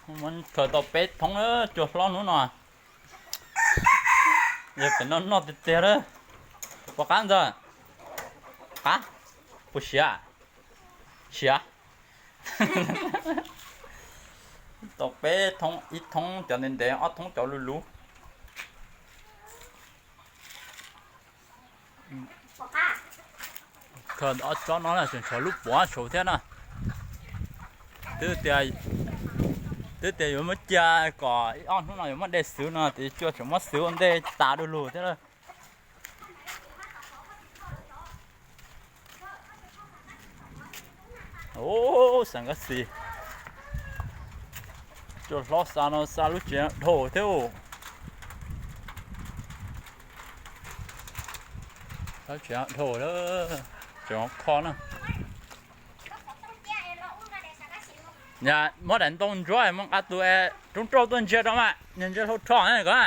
Muab khaws tau peb thoob cua hlob hnub no. Yog pem no noj tiag tiag lawm. Puas qab ntxawg? Qab? Puas siav? Siav. Tau peb thoob, ib thoob cov ntev ntev, ob thoob cov luv luv. Khaws ob tsob no na, tseem tshuav lub puav saud thiab na. Twb tias, twb tias yuav muab cia kom ib ob hnub no yuav muab de xwv no, tiv cua tseem muab xwv ua ntej tas du lug thiab lawm. Ub, xeem Kab Xis, cua hlob xa no xa lub tsev dhau thiab. Lub tsev dhau lawm, tseem kho na. Muab daim ntoo ntsuab mus nqa tus roob rauj tuaj ntsia rau mas, niag ntsia hlau rho ko.